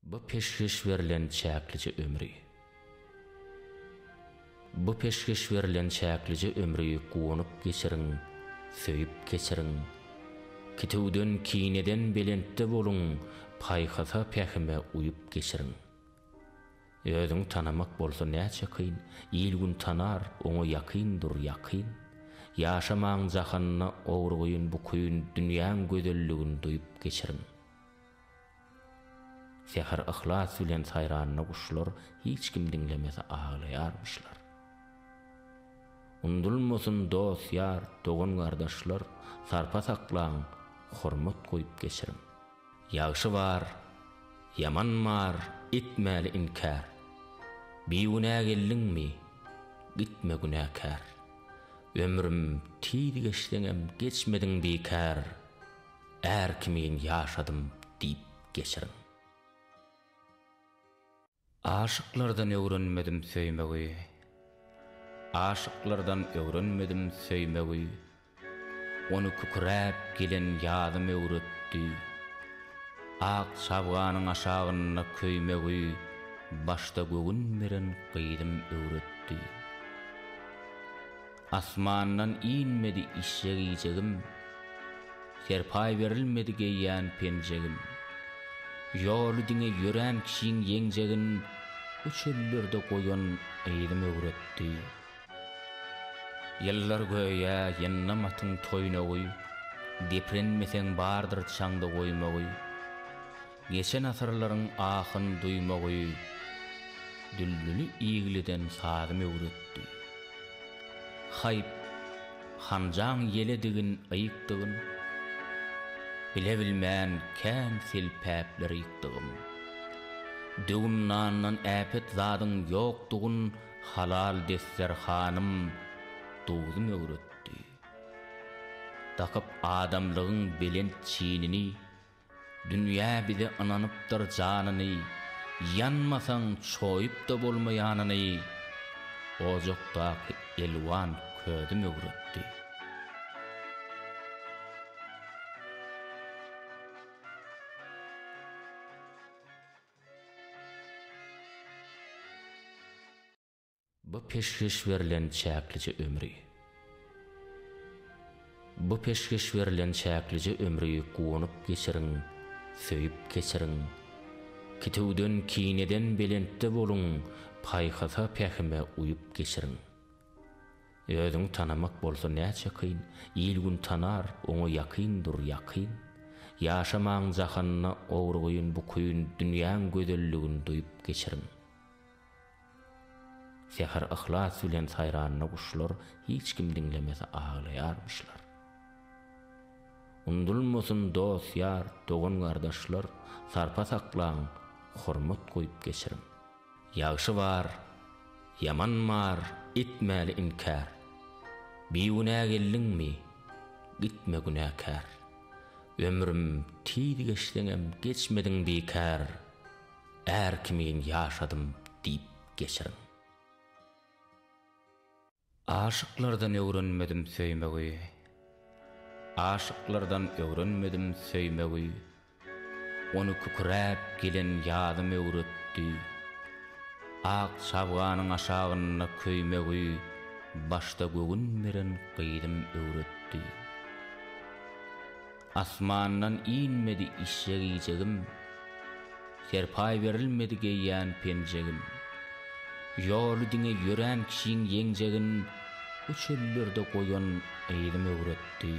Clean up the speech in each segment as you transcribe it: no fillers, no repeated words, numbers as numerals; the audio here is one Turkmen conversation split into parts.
Bu peşgeş berlen çäklije ömri. Bu peşgeş berlen çäklije ömri guwanyp geçiriň, söýüp geçiriň. Kitüwden, kineden belentde boluň, paýhasa, pähime uýup geçiriň. Özüňi tanamak bolsa näçe kyn, il-gün tanar, oňa ýakyn dur, ýakyn. Ýaşamaň jahanda ogrygyn, bukyn, dünýäň gözelligin duýup geçiriň. Säher yhlas bilen saýranda guşlar hiç kim diňlemese aglaýarmyşlar. Undulmasyn dost-ýar, dogan-gardaşlar, sarpa saklaň, hormat goýup geçiriň. Ýagşy bar, ýaman bar, etmäli inkär. Bigünä geldiňmi, gitme günäkär. Ömrüm tiz geçseňem geçmediň bikär. Är kimin ýaşadym diýip geçiriň. Aşyklardan öwrenmedim söýmegi, Aşyklardan öwrenmedim söýmegi, Ony kükräp gelen ýazym öwretdi. Ak çabganyň aşagynda köýmegi Başda göwün beren gyzym öwretdi. Asmandan inmedi işjek-iýjegim, Serpaý berilmedi geýýän penjegim. Ýoly diňe ýörän kişiň ýeňjegin Bu çöllerde goýan yzym öwretdi. Ýyllar göýä ýyndam atyň toýnagy, Deprenmeseň bardyr çaňda goýmagy. Geçen asyrlaryň ahyn duýmagy Düldüli igliden sazym öwretdi. Haýp, hanjaň ýeledigin, ýykdygyn, Bile-bilmän kän selpäpler ýykdygym. Döwüm nandan äpet zadyň ýokdugyn Halal desterhanym, duzum öwretdi. Dakyp adamlygyň belent çinini, Dünýä bize ynanypdyr janyny, Ýanmasaň çoýup-da bolmaýanyny Ojakdaky elwan közüm öwretdi. Bu peşgeş berlen çäklije ömri. Bu peşgeş berlen çäklije ömri guwanyp geçiriň, söýüp geçiriň. Kitüwden, kineden belentde boluň, paýhasa, pähime uýup geçiriň. Özüňi tanamak bolsa näçe kyn, il-gün tanar, oňa ýakyn dur, ýakyn. Ýaşamaň jahanda ogrygyn, bukyn, dünýäň gözelligin duýup geçiriň. Säher yhlas bilen saýranda guşlar hiç kim diňlemese aglaýarmyşlar. Undulmasyn dost-ýar, dogan-gardaşlar, sarpa saklaň, hormat goýup geçiriň. Ýagşy bar, ýaman bar, etmäli inkär. Bigünä geldiňmi, gitme günäkär. Ömrüm tiz geçseňem geçmediň bikär. Är kimin ýaşadym diýip geçiriň. Aşyklardan öwrenmedim söýmegi, Aşyklardan öwrenmedim söýmegi, Ony kükräp gelen ýazym öwretdi. Ak çabganyň aşagynda köýmegi Başda göwün beren gyzym öwretdi. Asmandan inmedi işjek-iýjegim, Serpaý berilmedi geýýän penjegim. Ýoly diňe ýörän kişiň ýeňjegin Bu çöllerde goýan yzym öwretdi.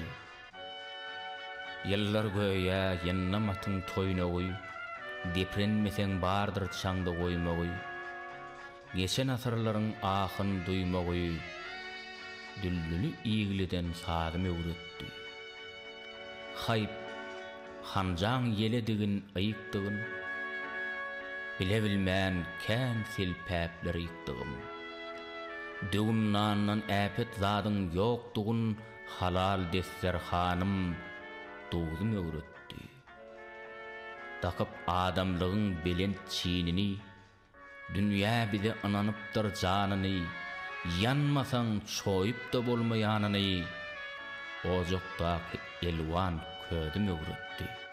Ýyllar göýä ýyndam atyň toýnagy, Deprenmeseň bardyr çaňda goýmagy. Geçen asyrlaryň ahyn duýmagy Düldüli igliden sazym öwretdi. Haýp, hanjaň ýeledigin, ýykdygyn, Bile-bilmän kän selpäpler ýykdygym. Döwüm nandan äpet zadyň ýokdugyn Halal desterhanym, duzum öwretdi. Dakyp adamlygyň belent çinini Dünýä bize ynanypdyr janyny, Ýanmasaň çoýup-da bolmaýanyny Ojakdaky elwan közüm öwretdi.